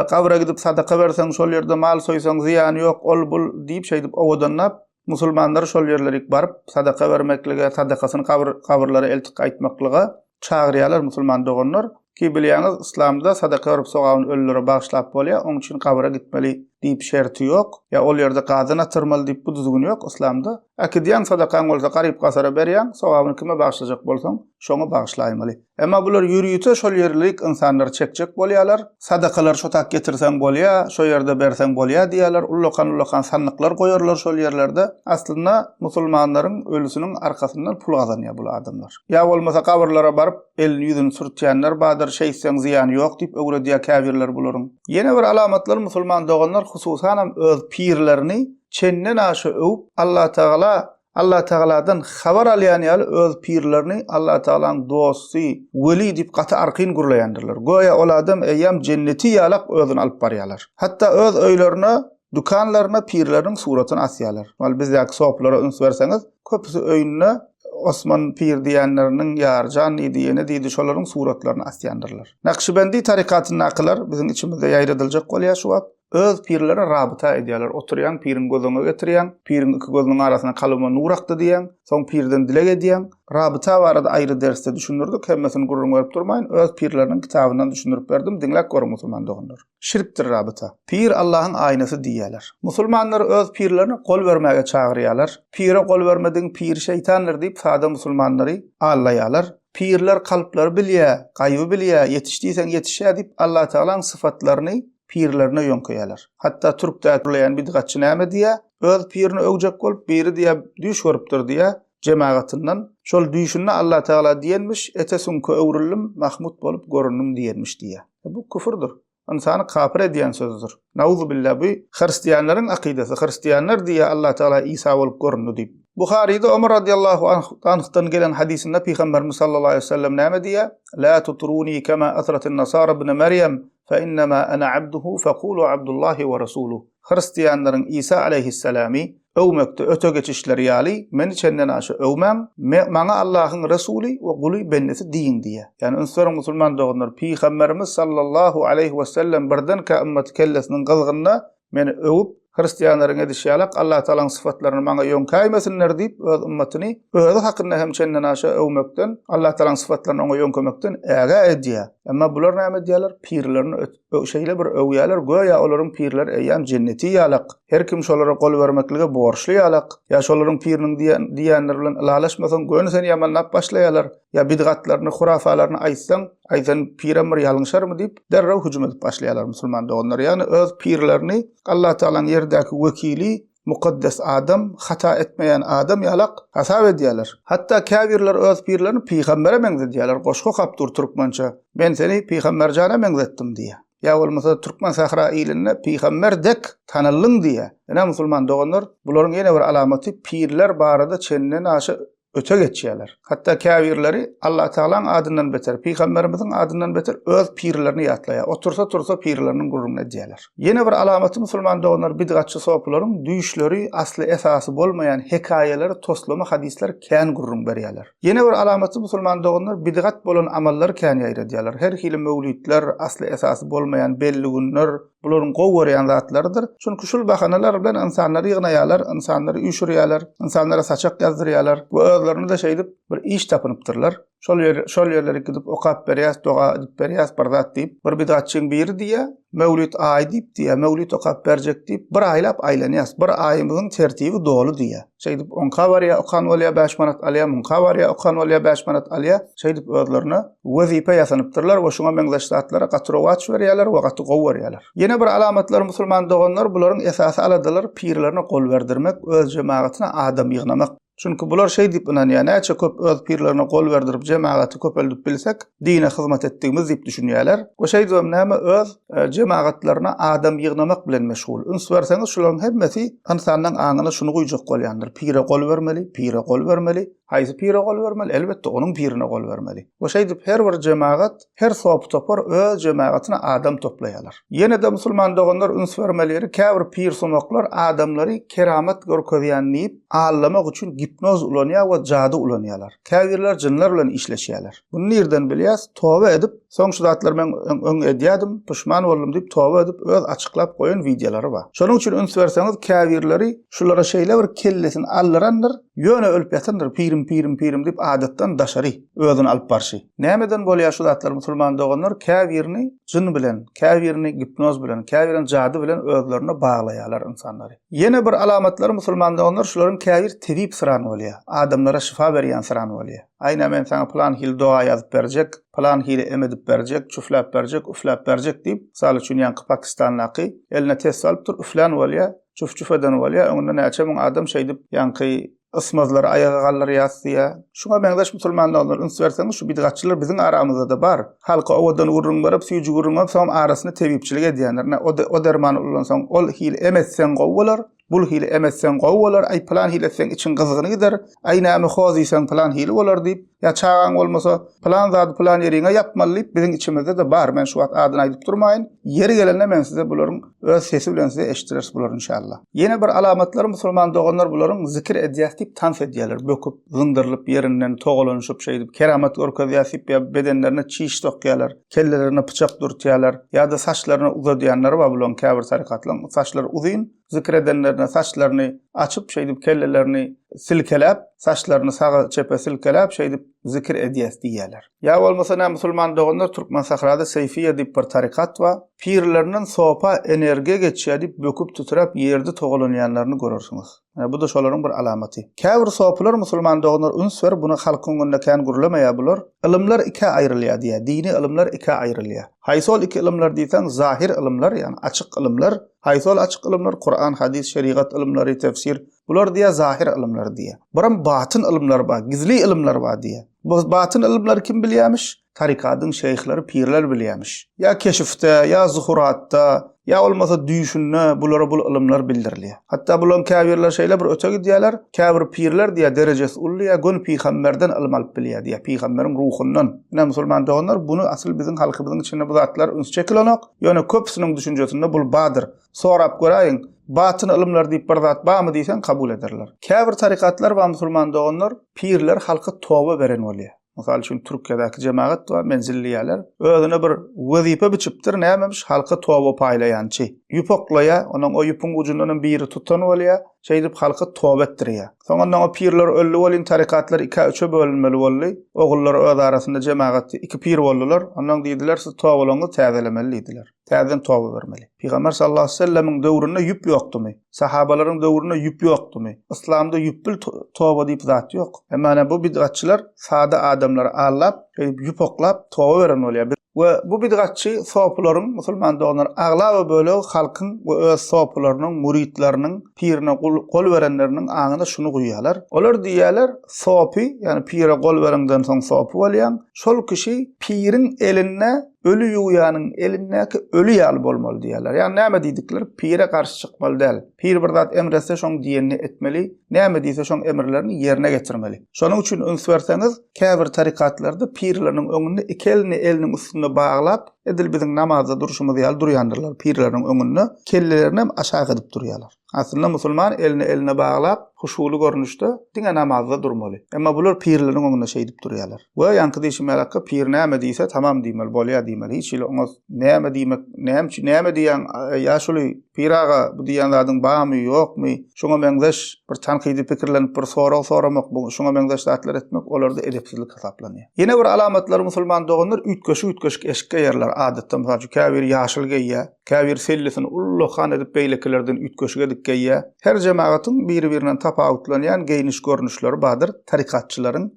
[SPEAKER 1] gabra gidip sadaka berseň, şol ýerde mal soýsaň zyýany ýok, ol bul diýip şeýdip owadanlap, musulmanlary şol ýerlerik baryp sadaka bermeklige, sadakasyny gabyr, gabyrlara eltip gaýtmaklyga çagyrýarlar musulman doganlar. Ki bilýäňiz yslamda sadaka berip sogabyny ölülere bagyşlap bolýar, oň üçin gabyra gitmeli diýip şerti ýok, ýa ol ýerde gazan atyrmaly diýip bu düzgün ýok yslamda. Äkidýäň sadakaň bolsa garyp-gasara berýäň, sogabyny kime bagyşlajak bolsaň, şoňa bagyşlaýmaly. Emma bular ýörite şol ýerlik ynsanlary çekjek bolýarlar. Sadakalary şo tak getirseň bolýa, şo ýerde berseň bolýa diýýärler. Ullakan-ullakan sandyklar goýarlar şol ýerlerde. Aslynda musulmanlaryň ölüsiniň arkasyndan pul gazanýar bul adamlar. Ýa bolmasa gabyrlara baryp elini ýüzüni sürtýänler bardyr, şeýtseň zyýany ýok diýip öwredýär käbirleri bularyň. Ýene bir alamatlar musulman doganlar hususanam öz pirlerini çenden aşa öwüp Allatagala Allatagaladan habar alýan ýaly öz pirlerini Allatagalaň dosty, weli diýip gaty arkaýyn gürleýändirler. Göýä ol adam eýýäm jenneti ýalak özüni alyp barýarlar. Hatda öz öýlerine, dükanlaryna pirleriniň suratyny asýarlar. Ol bizdäki soplara üns berseňiz, köpüsi öýünde Osman pir diýenleriniň Ýarjan diýdi, ýene diýdi, şolaryň suratlaryny asýandyrlar. Nakşibendi tarikatyndakylar biziň içimizde ýaýradyljak bolýar şu wagt. Öz pirlerine rabyta edýärler. Oturýaň, piriň gözüňe getirýäň, piriň iki gözüniň arasyna kalbyma nur akdy diýýäň, soň pirden dileg edýäň. Rabyta barada aýry dersde düşündirdik, hemmesini gürrüň berip durmaýyn, öz pirleriniň kitabyndan düşündirip berdim, diňläp görüň musulman doganlar. Şirkdir rabyta. Pir Allahyň aýnasy diýýärler. Musulmanlary öz pirlerine gol bermäge çagyrýarlar. Pire gol bermedigiň piri şeýtandyr diýip sada musulmanlary aldaýarlar. Pirler kalplary bilýär, gaýyby bilýär, ýetiş diýseň ýetişýär diýip Allatagalaň syfatlaryny pirlerine ýöňkeýärler. Hatda türkdä gürleýän bidgatçy näme diýýär? Öz pirini öwjek bolup, biri diýýär, düýş görüpdir diýýär, jemagatyndan. Şol düýşünde Allatagala diýenmiş, ete süňke öwrüldim, Mahmut bolup göründim diýenmiş diýýär. E bu küfürdir. Ynsany kapyr edýän sözdür. Nauzubilla bu hristianlaryň akydasy. Hristianlar diýýär Allatagala Isa bolup göründi diýip. Buharyda Omar radiallahu anhdan gelen hadysynda Pygamberimiz sallallahu aleýhi we sellem näme diýýär? La tutruni kema atratin nasara ibn Merýem fe innema ana abduhu fekulu abdullahi we rasuluh. Hristianlaryň Isa aleýhissalamy öwmekde öte geçişleri ýaly, meni çenden aşa öwmäň, me, maňa Allahyň resuly we guly, bendesi diýiň diýýär. Ýagny üns beriň musulman doganlar, Pygamberimiz sallallahu aleýhi wesellem birdenkä ymmaty kellesiniň gyzgynda meni öwüp, hristianlaryň edişi ýalak Allatagalaň syfatlaryny maňa ýöňkäýmesinler diýip öz ymmatyny özi hakynda hem çenden aşa öwmekden, Allatagalaň syfatlaryny oňa ýöňkemekden ägä edýär. Emma bular näme edýärler? Pirlerini şeýle bir öwýärler, göýä olaryň pirleri eýýäm jenneti ýalak, her kim şolara gol bermeklige borçly ýalak, ýa şolaryň piriniň diýen diýenleri bilen ylalaşmasaň göni seni ýamanlap başlaýarlar, ýa bidgatlaryny, hurafalaryny aýtsaň, aý sen pirem bir ýalňyşarmy diýip, derrew hüjüm edip başlaýarlar musulman doganlar. Ýagny öz pirlerini Allatagalaň ýerdäki wekili, mukaddes adam, hata etmeýän adam ýalak hasap edýärler. Hatda käbirleri öz pirlerini pygambere meňzedýärler, goşgy okap dur türkmençe, Men seni pygamberjana meňzetdim diýýär. Ýa bolmasa türkmen sähra ilinde pygamber dek tanaldyň diýýär. Ine musulman doganlar, bularyň ýene bir alamaty pirler barada çenden aşa öte geçýärler. Hatda käbirleri Allatagalaň adyndan beter, pygamberimiziň adyndan beter öz pirlerini ýatlaýar. Otursa-tursa pirleriniň gürrüňini edýärler. Ýene bir alamaty musulman doganlar bidgatçy sopularyň düýşleri, asly esasy bolmaýan hekaýalary, toslama hadyslary kän gürrüň berýärler. Ýene bir alamaty musulman doganlar bidgat bolan amallary kän ýaýradýarlar. Her hili möwlitler, asly esasy bolmaýan belli günler. Bularyň gowy görýän zatlarydyr. Çünki şul bahanalar bilen ynsanlary ýygnaýarlar, ynsanlary üýşürýärler, ynsanlara saçak ýazdyrýarlar we özlerine-de şeýdip bir iş tapynypdyrlar. Şol ýer, şol ýerlere gidip okap berýäs, doga edip berýäs bir zat diýip, bir bidatçyň biri diýýär, Möwlit aýy diýip diýýär, möwlit okap berjek diýip, bir aýlap aýlanýas, bir aýymyzyň tertibi doly diýýär. Şeýdip oňka barýar, okan bolýar, bäş manat alýar, muňka barýar, okan bolýar, bäş manat alýar. Şeýdip özlerine wezipe ýasanypdyrlar we şuňa meňzeş zatlara gaty rowaç berýärler we gaty gowy görýärler. Ýene bir alamatlary musulman doganlar bularyň esasy aladalary pirlerine gol berdirmek, öz jemagatyna adam ýygnamak. Çünki bular şeý diýip ynanýar, näçe köp öz pirlerine gol berdirip jemagaty köpeldip bilsek, dine hyzmat etdigimiz diýip düşünýärler. We şeýdibem näme öz jemagatlaryna adam ýygnamak bilen meşgul. Üns berseňiz şularyň hemmesi ynsanyň aňyna şuny guýjak bolýandyr, pire gol bermeli, pire gol bermeli. Haýsy pire gol bermeli? Elbetde onuň pirine gol bermeli. We şeýdip her bir jemagat Her sopy topar öz jemagatyna adam toplaýarlar. Ýene-de musulman doganlar üns bermeli ýeri käbir pirsumaklar adamlary keramat görkezýän diýip aldamak üçin gipnoz ulanýar we jady ulanýarlar. Käbirler jynlar bilen işleşýärler. Muny nirden bilýäs? Toba edip, soň şu zatlary men öň edýädim, puşman boldum diýip toba edip öz açyklap goýan wideolary bar. Şonuň üçin üns berseňiz käbirleri şulara şeýle bir kellesini aldyrandyr, ýöne ölüp ýatandyr pirim pirim pirim diýip adatdan daşary özüni alyp barşy. Nämeden bolýar şu zatlar musulman doganlar käbirini jyn bilen, käbirini gipnoz bilen, käbirini jady bilen özlerine baglaýarlar ynsanlary. Ýene bir alamatlary musulman doganlar şularyň käbir tebip syran bolýar. Adamlara şyfa berýän syran bolýar. Aýna men saňa pylan hili doga ýazyp berjek, pylan hili em edip berjek, çüfläp berjek, üfläp berjek diýip, mysal üçin ýaňky Pakistandaky eline test alypdyr, üflän bolýar, çüf-çüf eden bolýar, öňünde näçe müň adam şeýdip ýaňky Ysmazlary aýaga galdyrýas diýýär. Şuňa meňzeş musulman doganlar üns berseňiz şu bidgatçylar biziň aramyzda-da bar. Halka owadan gürrüň berip, süýji gürrüň berip, soňam arasynda tebipçilik edýänler. Ine, o dermany ulansaň, ol hili em etseň gowy bolar, bul hili em etseň gowy bolar, aý pylan hili etseň içiň gyzgyny gider, aý näme hoz iýseň pylan hili bolar diýip, ýa çagaň bolmasa pylan zady pylan ýeriňe ýapmaly diýip biziň içimizde-de bar. Men şu wagt adyny aýdyp durmaýyn. Ýeri gelende men size bularyň öz sesi bilen size eşitdireris bulary inşallah. Ýene bir alamatlary musulman doganlar bularyň zikir edýäs diýip tans edýäler böküp zyňdyrylyp ýerinden togalanyşyp şeýdip keramat görkezýäs diýip ýa bedenlerine çiş sokýalar kellelerine pyçak dürtýäler ýa-da saçlaryny uzadýanlary bar bularyň käbir tarykatlaryň saçlary uzyn zikir edenlerine saçlaryny açyp şeýdip kellelerini silkeläp saçlaryny saga çepe silkeläp şeýdip zikir edýäs diýýäler. Ýa bolmasa nä musulman doganlar Türkmen sahrada Seýfiýe diýip bir tarykat bar. Pirlerinden sopa energiýa geçýär diýip böküp titräp ýerde togalanýanlaryny görersiňiz. Ine bu-da şolaryň bir alamaty. Käbir sopylar musulman doganlar üns ber buny halkyň öňünde kän gürlemeýär bular. Ylymlar ikä aýrylýar diýýär. Dini ylymlar ikä aýrylýar. Haýsy ol iki ylymlar diýseň zahir ylymlar ýagny açyk ylymlar. Haýsy ol açyk ylymlar Kuran, hadys, şerigat ylymlary, tefsir. Bular diýýär zahir ylymlar diýýär. Biram batyn ylymlar bar, gizli ylymlar bar diýýär. Bu batyn ylymlary kim bilýärmiş? Tarikadyň şeýhleri, pirler bilýärmiş. Ýa keşifde, ýa zuhuratda, ýa bolmasa düýşünde bulara bul ylymlar bildirilýär. Hatda bularyň käbirleri şeýle bir öte gidýärler, käbir pirler diýýär derejesi uly diýýär, göni pygamberden ylym alyp bilýär diýýär, pygamberiň ruhundan. Ine musulman doganlar, buny asyl biziň halkymyzyň içinde bu zatlar üns çekilenok, ýöne köpüsiniň düşünjesinde bul bardyr. Sorap göräýiň, batyn ylymlar diýip bir zat barmy diýseň kabul ederler. Käbir tarykatlar bar musulman doganlar, pirler halka toba beren bolýar. Mysal üçin Türkiýedäki jemagat bar, menzil diýýärler. Özüne bir wezipe biçipdir, nämemiş halka toba paýlaýançy. Ýüp oklaýar, onuň o ýüpüň ujundanam biri tutan bolýar, şeýdip halka toba etdirýär. Soňundan o pirler öldi welin tarykatlar ikä-üçe bölünmeli boldy. Ogullary öz arasynda jemagat iki pir boldular. Ondan diýdiler, siz tobalaryňyzy täzelemeli diýdiler. Täzeden toba bermeli. Pygamber sallallahu aleyhi ve sellemiň döwründe ýüp ýokdumy? Sahabalaryň döwründe ýüp ýokdumy? Yslamda ýüpbil toba diýip zat ýok. Emma ine bu bidgatçylar sada adamlary aldap, şeýdip ýüp oklap toba beren bolýar. We bu bidgatçy sopularyň, musulman doganlar, aglaba bölegi halkyň we öz sopularynyň, müritleriniň, pirine gol berenleriniň aňyna şuny guýýarlar. Olar diýýärler, sopy, ýagny pire gol bereňden soň sopy bolýaň, şol kişi piriň elinde Öli ýuwýanyň elindäki öli ýaly bolmaly diýýärler. Ýagny näme diýdikleri pire garşy çykmaly däl. Pir bir zat emr etse şoň diýenini etmeli, näme diýse şoň emrlerini ýerine getirmeli. Şonuň üçin üns berseňiz, käbir tarikatlarda pirleriniň öňünde iki elini eliniň üstünde baglap, Edil biziň namazda durşumyz ýaly durýandyrlar pirleriniň öňünde, kellelerinem aşak edip durýarlar. Aslynda musulman elini eline baglap, huşuly görnüşde diňe namazda durmaly. Emma bular pirleriniň öňünde şeýdip durýarlar. We ýaňky diýşim ýalakka pir näme diýse tamam diýmeli, bolýa diýmeli. Hiç hili oňa näme diýmek, näme üçin näme diýýäň ýaşuly, pir aga bu diýýän zadyň barmy, ýokmy? Şuňa meňzeş bir tankydy pikirlenip bir sorag soramak, bu şuňa meňzeş zatlar etmek olarda edepsizlik hasaplanýar. Ýene bir alamatlary musulman doganlar üýtgeşik-üýtgeşik eşik geýerler adatda mysal üçin käbiri ýaşyl geýýär, käbiri sellisini ullakan edip beýlekilerden üýtgeşik edip geýýär. Her jemagatyň biri-birinden tapawutlanýan geýniş görnüşleri bardyr tarikatçylaryň.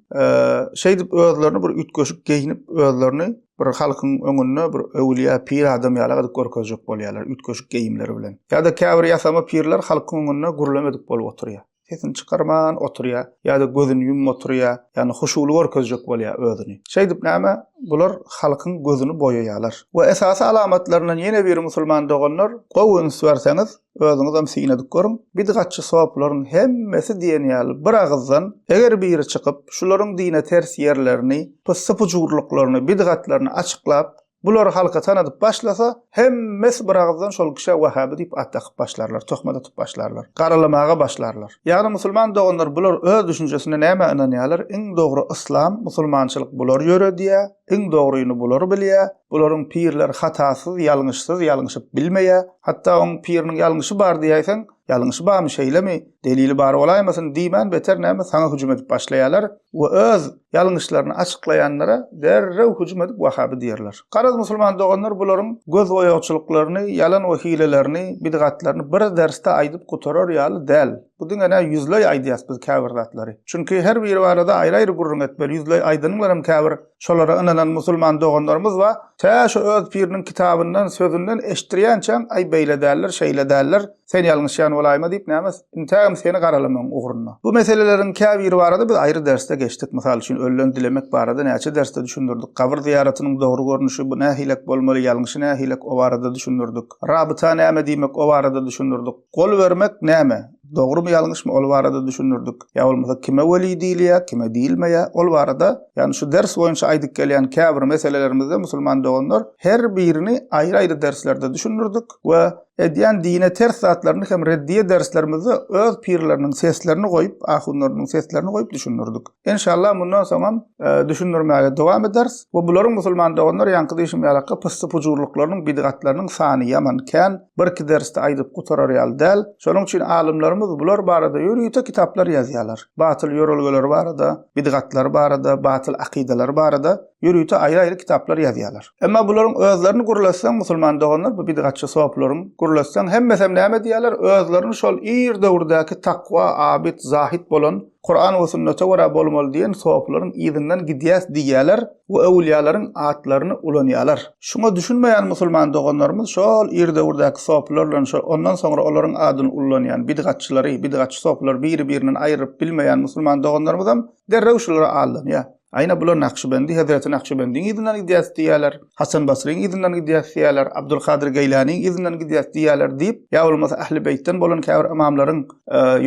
[SPEAKER 1] Şeýdip özlerini bir üýtgeşik geýnip özlerini bir halkyň öňünde bir öwülýä pir adam ýaly edip görkezjek bolýarlar üýtgeşik geýimleri bilen. Ýa-da käbir ýasama pirler halkyň öňünde gürlemedik bolup oturýar. Sesini çykarman oturýar ýa-da gözüni ýumup oturýar, ýagny huşuly görkezjek bolýar özüni. Şeýdip näme, bular halkyň gözüni boýaýarlar. We esasy alamatlaryndan ýene biri musulman doganlar, gowy üns berseňiz, özüňizem syn edip görüň, bidgatçy sopularyň hemmesi diýen ýaly bir agyzdan, eger biri çykyp, şularyň dine ters ýerlerini, pyssy-pujurlyklaryny, bidgatlaryny açyklap, Bulary halka tanadyp başlasa, hemmesi bir agyzdan şol kişä wahaby diýip at dakyp başlarlar, töhmet atyp başlarlar, garalamaga başlarlar. Ýagny musulman doganlar bular öz düşünjesinde nämä ynanýarlar, iň dogry yslam, musulmançylyk bular ýöredýär, iň dogryny bular bilýär, bularyň pirleri hatasyz, ýalňyşsyz, ýalňyşyp bilmeýär, hatda oň piriniň ýalňyşy bar diýäýseň, Ýalňyşy barmy, şeýlemi, delili bar bolaýmasyn diýmän beter näme saňa hüjüm edip başlaýarlar we öz ýalňyşlaryny açyklaýanlara derrew hüjüm edip wahaby diýerler. Garaz musulman doganlar bularyň göz boýagçylyklaryny, ýalan we hilelerini, bidgatlaryny bir dersde aýdyp gutarar ýaly däl. Bu diňe nä ýüzleý aýdýas biz käbir zatlary. Çünki her biri barada aýry-aýry gürrüň etmeli, ýüzleý aýdanyňlaram käbir Şolara ynanan musulman doganlarymyz bar. Tä şu öz piriniň kitabyndan, sözünden eşitdirýänçäň, aý beýle däldir, şeýle däldir, sen ýalňyşýan bolaýma diýip näme, intägem seni garalamagyň ugrunda. Bu meseleleriň käbiri barada biz aýry dersde geçdik. Mysal üçin, ölüden dilemek barada näçe dersde düşündirdik. Gabyr zyýaratynyň dogry görnüşi bu nähilek bolmaly, ýalňyşy nähilek o barada düşündirdik. Rabyta näme diýmek o barada düşündirdik. Gol bermek näme? Dogrumy ýalňyşmy ol barada düşündirdik. Ýa bolmasa kime weli diýilýär, kime diýilmeýär, ol barada, ýagny şu ders boýunça aýdyp gelýän käbir meselelerimizde musulman doganlar her birini aýry-aýry derslerde düşündirdik we edýän dine ters zatlaryny hem reddiýe derslerimizde öz pirleriniň seslerini goýup, ahunlarynyň seslerini goýup düşündirdik. Enşallah mundan soňam düşündirmäge dowam ederis. We bularyň musulman doganlar ýaňky diýşim ýalakga pyssy-pujurlyklarynyň, bidgatlarynyň sany ýaman kän, bir-iki dersde aýdyp gutarar ýaly däl. Şonuň üçin alymlarymyz bular barada ýörite kitaplar ýazýarlar. Batyl ýörelgeleri barada, bidgatlary barada, batyl akydalary barada ýörite aýry-aýry kitaplar ýazýarlar. Emma bularyň özlerini gürletseň musulman doganlar bu bidgatçy sopularyň gürletseň hemmesem näme diýýärler özlerini şol ir döwürdäki takwa, abid, zahid bolan Kuran we sünnete görä bolmaly diýen sopularyň yzyndan gidýäs diýýäler we öwülýalaryň atlaryny ulanýalar. Şuňa düşünmeýän musulman doganlarymyz şol ir döwürdäki sopular bilen şol ondan soňra olaryň adyny ullanýan bidgatçylary, bidgatçy sopulary biri-birinden aýryp bilmeýän musulman doganlarymyzam derrew şulara aldanýar. Aýna bular Nakşybendi, Hezreti Nakşybendiň yzyndan gidýäs diýýärler, Hasan Basryň yzyndan gidýäs diýýärler, Abdulkadyr Geýlanyň yzyndan gidýäs diýýärler diýip, ýa bolmasa Ähli Beýtden bolan käbir ymamlaryň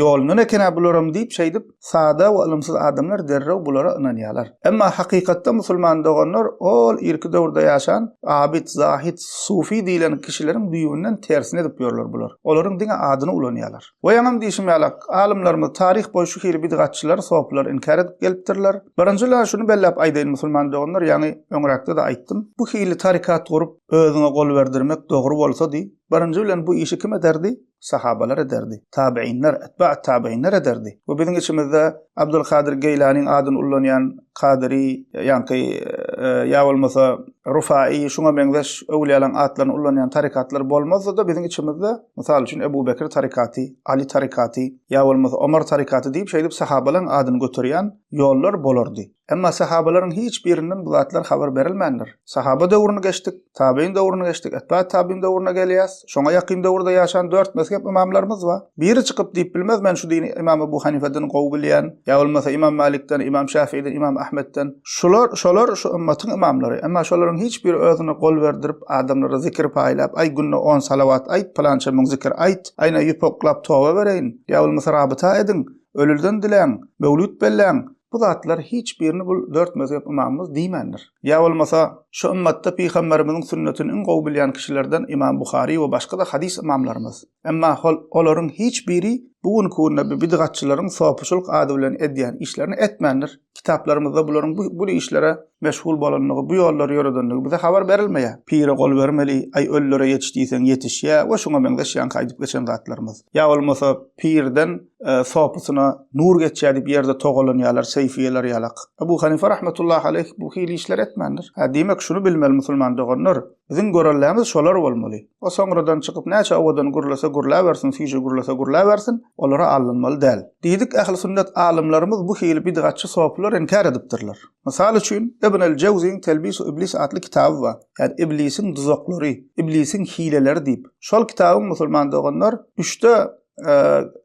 [SPEAKER 1] ýolundan eken-ä bularam diýip, şeýdip, sada we ylymsyz adamlar derrew bulara ynanýarlar. Emma hakykatda musulman doganlar ol irki döwürde ýaşan abid, zahid, sufi diýlen kişileriň düýbünden tersini edip ýörler bular. Olaryň diňe adyny ulanýarlar. We ýaňam diýşim ýalak, alymlarymyz taryh boýy şu hili bidgatçylary, sopulary inkär edip gelipdirler. Birinjiler şuny belläp aýdaýyn musulman doganlar, ýaňy öňräkde-de aýtdym. Bu hili tarykat gurup, özüňe gol berdirmek dogry bolsady, birinji bilen bu işi kim ederdi? Sahabalar ederdi. Tabiinler, etba'ut tabiinler ederdi. We biziň içimizde Abdulkadyr Geýlanyň adyny ullanýan Kadyry, ýaňky ýa bolmasa Rufai, şuňa meňzeş öwlüýalaryň atlaryny ullanýan tarykatlar bolmazdy-da biziň içimizde, mysal üçin, Ebu Bekir tarykaty, Aly tarykaty, ýa bolmasa Omar tarykaty diýip şeýdip sahabalaryň adyny göterýän ýollar bolardy. Emma sahabalaryň hiç birinden bu zatlar habar berilmändir. Sahaba döwrüni geçdik, tabein döwrüni geçdik, etba tabein döwrüne gelýäs. Şoňa ýakyn döwürde ýaşan dört mezhep ymamlarymyz bar. Biri çykyp diýip bilmez, men şu dini Ymam Ebu Hanifeden gowy bilýän, ýa bolmasa Ymam Malikden, Ymam Şafiiden, Ymam Ahmetden. Şular, şolar şu ymmatyň ymamlary. Emma şolaryň hiç biri özüne gol berdirip, adamlara zikir paýlap, aý günde on salawat aýt, pylança müň zikir aýt, aýna ýüp oklap toba bereýin, ýa bolmasa rabyta ediň, ölülden diläň, möwlüt belläň. Bu zatlar hiç birini bu dört mezhep ymamymyz diýmändir. Ýa bolmasa, şu ymmatda pygamberimiziň sünnetini iň gowy bilýän kişilerden Ymam Buhary we başga-da hadys ymamlarymyz. Emma hol olaryň hiç biri bu günki günde bu bidgatçylaryň sopuçylyk ady bilen edýän işlerini etmändir. Kitaplarymyzda bularyň bu bu işlere meşgul bolandygy, bu ýollary ýöredenligi bize habar berilmeýär. Pire gol bermeli, aý ölülere ýetiş diýseň ýetişýär we şuňa meňzeş ýaňky aýdyp geçen zatlarymyz. Ýa bolmasa pirden sopysyna nur geçýär diýip ýerde togalanýarlar, seýfiýeler ýalak. Ebu Hanife rahmetullahi aleýh bu hili işleri etmändir. Hä, diýmek şuny bilmeli musulman doganlar, biziň görellämiz şolar bolmaly. O soňradan çykyp näçe owadan gürlese gürläbersin, süýji gürlese gürläbersin, olara alynmaly däl. Diýdik ähli sünnet alymlarymyz bu hili bidgatçy sopylar inkär edipdirler. Mysal üçin, Ibn el-Jewziň Telbisu Iblis atly kitaby bar. Ýagny Iblisiň duzaklary, Iblisiň hileleri diýip. Şol kitabyň musulman doganlar üçde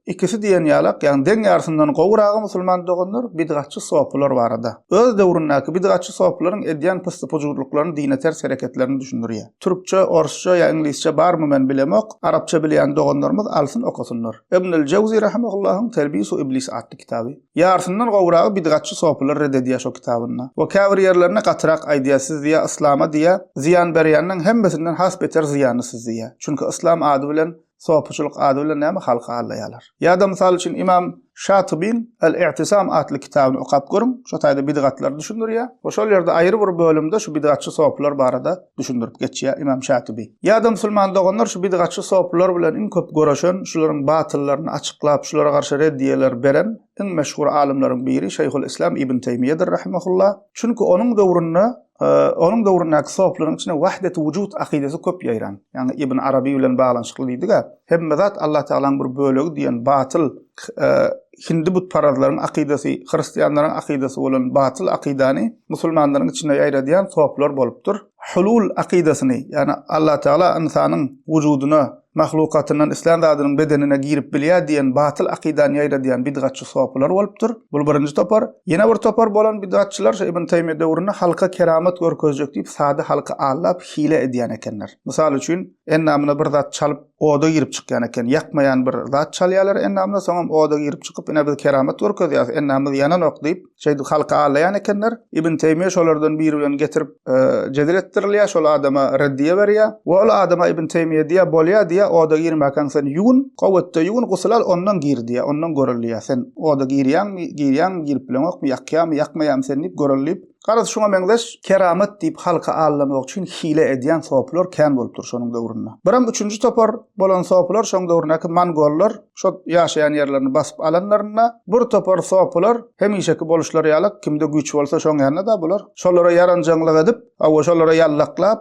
[SPEAKER 1] ikisi diýen ýalak, ýagny deň ýarysyndan gowragy musulman doganlar bidgatçy sopylar barada. Öz döwründäki bidgatçy sopylaryň edýän pyssy-pujurlyklaryny dine ters hereketlerini düşündirýär. Türkçe, orsça ýa iňlisçe barmy men bilemok, arapça bilýän doganlarymyz alsyn okasynlar. Ibnül Jewzi rahimahullahyň Telbisu Iblis atly kitaby. Ýarysyndan gowragy bidgatçy sopylar red edýär şo kitabynda. We käbir ýerlerinde gatyrak aýdýar siz diýýär yslama diýýär zyýan berýänden hemmesinden has beter zyýanly siz diýýär. Çünki yslam ady bilen Sopuçylyk ady bilen näme halky aldaýarlar. Ýa-da mysal üçin Imam Şatybyň El-I'tisam atly kitabyny okap görüň, şo taýda bidgatlary düşündirýär we şol ýerde aýry bir bölümde şu bidgatçy sopular barada düşündirip geçýär Imam Şatyby. Ýa-da musulman doganlar şu bidgatçy sopular bilen iň köp göreşen, şularyň batyllaryny açyklap, şulara garşy reddiýeler beren iň meşhur alymlaryň biri Şeýhul Islam Ibn Teýmiýedir rahimehullah. Çünki onuň döwründe Onuň döwründäki soplaryň içinde wahdeti wujud akydasy köp ýaýran. Ýagny Ibn Araby bilen baglanyşykly diýdik-ä. Hemme zat Allah Tagalaň bir bölegi diýen batyl hindi butparazlaryň akydasy, hristianlaryň akydasy bolan batyl akydany musulmanlaryň içinde ýaýradýan soplar bolupdyr. Hulul akydasyny, ýagny Allah Tagala ynsanyň wujudyna mahlukatyndan islän zadynyň bedenine girip bilýär diýen batyl akydany ýaýradýan bidgatçy sopylar bolupdyr. Bul birinji topar. Ýene bir topar bolan bidgatçylar şu Ibn Teýmiýe döwründe halka keramat görkezjek diýip sada halky aldap hile edýän ekenler. Mysal üçin, endamyna bir zat çalyp oda girip çykýan eken. Ýakmaýan bir zat çalýarlar endamyna, soňam oda girip çykyp ine biz keramat görkezýäris, endamymyz ýananok diýip şeýdip halky aldaýan ekenler. Ibn Teýmiýe şolardan biri bilen getirip jedel etdirilýär, şol adama reddiýe berýär. We ol adama Ibn Teýmiýe diýýär, bolýar diýýär, oda girmäkäň sen ýuwun, kowetde ýuwun, gusul al, ondan gir diýýär, ondan görel diýýär. Sen oda girýäňmi, girýäňmi, girip bileňokmy, ýakýarmy, ýakmaýarmy seni diýip görel diýip. Garaz, şuňa meňzeş keramat diýip halky aldamak üçin hile edýän sopylar kän bolupdyr şonuň döwründe. Birem üçünji topar bolan sopylar şoň döwründäki mongollar şo ýaşaýan ýerlerini basyp alanlarynda bir topar sopylar hemişeki boluşlary ýaly kimde güýç bolsa şoň ýanynda-da bular şolara ýaranjaňlyk edip, hawa şolara ýallaklap,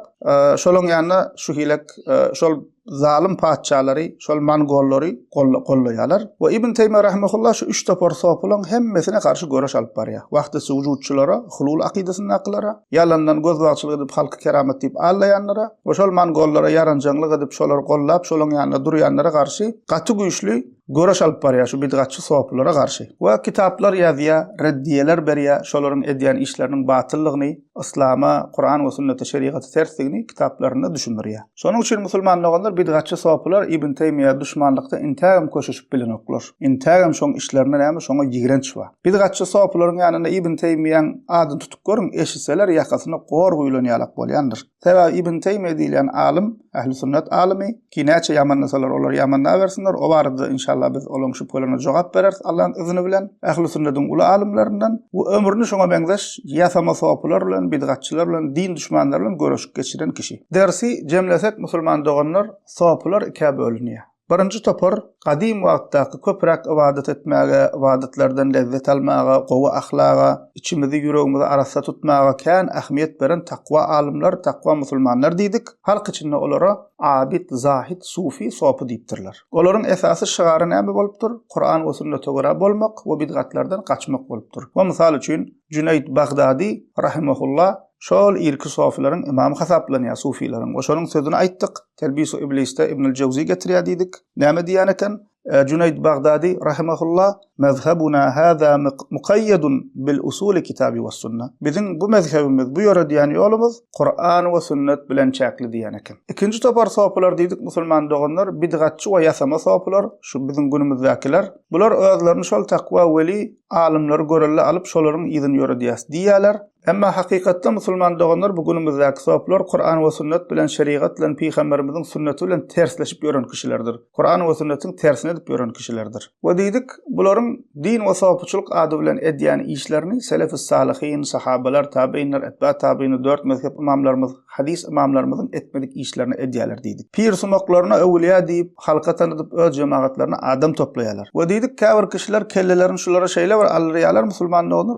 [SPEAKER 1] şolaň ýanynda şu hilek şol zalym patyşalary, şol mongollary gollaýarlar. We Ibn Teýmiýe rahimehullah şu üç topar sopylaň hemmesine garşy göreş alyp barýar. Wahdeti wujudçylara, hulul akydasyndakylara, ýalandan gözbagçylyk edip halky keramat diýip aldaýanlara we şol mongollara ýaranjaňlyk edip şolary gollap şolaň ýanynda durýanlara garşy gaty güýçli göreş alyp barýar şu bidgatçy sopylara garşy. We kitaplar ýazýar, reddiýeler berýär şolaryň edýän işleriniň batyllygyny, yslama, Kuran we sünnete şerigata tersdigini kitaplarynda düşündirýär. Şonuň üçin musulman doganlar bidgatçy sopylar Ibn Teýmiýä duşmanlykda intägem köşeşip bilenoklar. Intägem şoň işlerinde näme şoňa ýigrenç bar. Bidgatçy sopylaryň ýanynda Ibn Teýmiýäň adyny tutup görüň, eşitseler ýakasyna gor guýlan ýalak bolýandyr. Sebäbi Ibn Teýmiýe diýilýän alym, ähli sünnet alymy, ki näçe ýamanlasalar olar ýamanlabersinler, o barada-da inşallah biz olaň şübhelerine jogap bereris Allaň yzyny bilen, ähli sünnediň uly alymlaryndan we ömrüni şoňa meňzeş ýasama sopylar bilen, bidgatçylar bilen, din duşmanlary bilen göreşip geçiren kişi. Dersi jemlesek musulman doganlar, sopylar ikä bölünýär. Birinji topar, gadym wagtdaky köpräk ybadat etmäge, ybadatlardan lezzet almaga, gowy ahlaga, içimizi, ýüregimizi arassa tutmaga kän ähmiýet beren takwa alymlar, takwa musulmanlar diýdik. Halk içinde olara abid, zahid, sufi, sopy diýipdirler. Olaryň esasy şygary näme bolupdyr? Kuran we sünnete görä bolmak we bidgatlardan gaçmak bolupdyr. We mysal üçin, Jüneýt Bagdady, rahimehullah, Şol irki sofileriň ymamy hasaplanýar sufileriň we şonuň sözüni aýtdyk, Telbisu Iblisde Ibnül Jewzi getirýär diýdik. Näme diýýän eken? Jüneýd Bagdady rahimehullah, Mezhebuna haza mukayyedun bil usuli kitabi we sunna. Biziň bu mezhebimiz, bu ýöredýän ýolumyz Kuran we sünnet bilen çäkli diýen eken. Ikinji topar sopylar diýdik musulman doganlar, bidgatçy we ýasama sopylar, şu biziň günümizdäkiler. Bular özlerini şol takwa weli alymlary görelde alyp şolaryň yzyny ýöredýäs diýýärler. Emma hakykatda musulman doganlar bu günümizdäki sopylar Kuran we sünnet bilen şerigat bilen pygamberimiziň sünneti bilen tersleşip ýören kişilerdir. Kuran we sünnetiň tersini edip ýören kişilerdir. We diýdik, bularyň din we sopyçylyk ady bilen edýän işlerini selefis-salyhyn, sahabalar, tabeýinler, etba tabeýinler, dört mezhep ymamlarymyz, hadys ymamlarymyzyň etmedik işlerini edýärler diýdik. Pir sumaklaryna öwülýä diýip, halka tanydyp öz jemagatlaryna adam toplaýarlar. We diýdik, käbir kişiler kellelerini şulara şeýle bir aldyrýarlar, musulman doganlar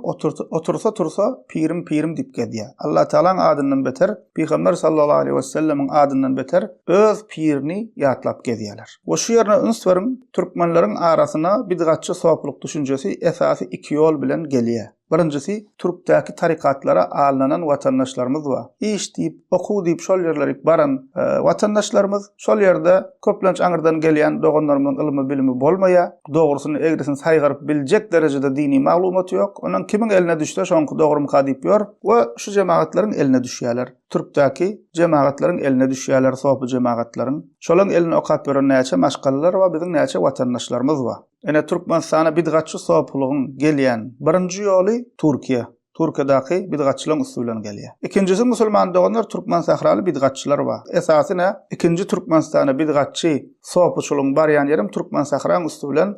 [SPEAKER 1] otursa tursa pirim pirim diýip gezýär. Allatagalaň adyndan beter, Pygamber sallallahu aleýhi wesellemiň adyndan beter öz pirini ýatlap gezýärler. We şu ýerine üns beriň, türkmenleriň arasyna bidgatçy sopylyk düşünjesi esasy iki ýol bilen gelýär. Birinjisi, türkdäki tarykatlara aldanan watandaşlarymyz bar. Iş diýip, okuw diýip şol ýerlerik baran watandaşlarymyz şol ýerde köplenç aňyrdan gelýän doganlarymyzyň ylmy-bilimi bolmaýar. Dogrusyny, egrisini saýgaryp biljek derejede dini maglumaty ýok. Ondan kimiň eline düşse şoňky dogrumyka diýip ýör we şu jemagatlaryň eline düşýärler. Türkdäki jemagatlaryň eline düşýärler, sopy jemagatlaryň. Şolaň eline okap ýören näçe maşgalalar bar, biziň näçe watandaşlarymyz bar. Ine Türkmenistana bidgatçy sopulygyň gelýän birinji ýoly Türkiýe. Türkiýedäki bidgatçylaryň üsti bilen gelýär. Ikinjisi musulman doganlar türkmen sähraly bidgatçylar bar. Esasy ne ikinji Türkmenistana bidgatçy sopuçylygyň barýan ýerem türkmen sähraň üsti bilen